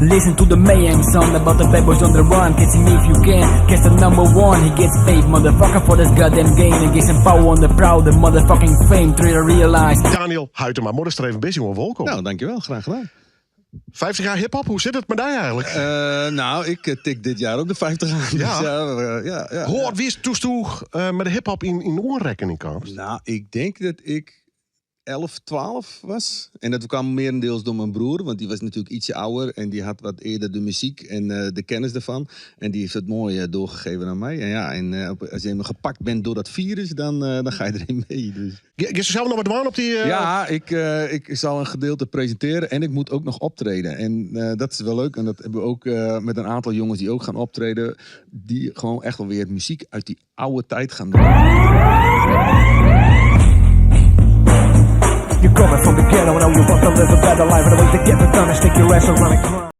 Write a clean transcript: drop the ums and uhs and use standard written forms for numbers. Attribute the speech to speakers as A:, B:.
A: Listen to the mayhem sound about the bad boys on the run. Catch him if you can. Catch the number one. He gets paid, motherfucker, for this goddamn game. And gets some power on the proud, the motherfucking fame. Try to realize.
B: Daniel Huitema, Modderstreven Busy, welkom.
C: Nou, dankjewel. Graag gedaan.
B: 50 jaar hip-hop, hoe zit het met jou eigenlijk?
C: Nou, ik tik dit jaar ook de 50 aan.
B: Ja.
C: Dus, ja.
B: Hoe wie is toestoeg met de hip-hop in oorrekening kwam?
C: Nou, ik denk dat ik 11, 12 was. En dat kwam merendeels door mijn broer, want die was natuurlijk ietsje ouder. En die had wat eerder de muziek en de kennis ervan. En die heeft het mooi doorgegeven aan mij. En ja, als je eenmaal gepakt bent door dat virus, dan ga je erin mee. Dus.
B: Je zelf nog wat waan op die...
C: Ja, ik zal een gedeelte presenteren en ik moet ook nog optreden. En dat is wel leuk. En dat hebben we ook met een aantal jongens die ook gaan optreden. Die gewoon echt wel weer muziek uit die oude tijd gaan doen.
A: You're coming from the ghetto, know you want to live a better life. But the way to get it done is stick your ass around and cry.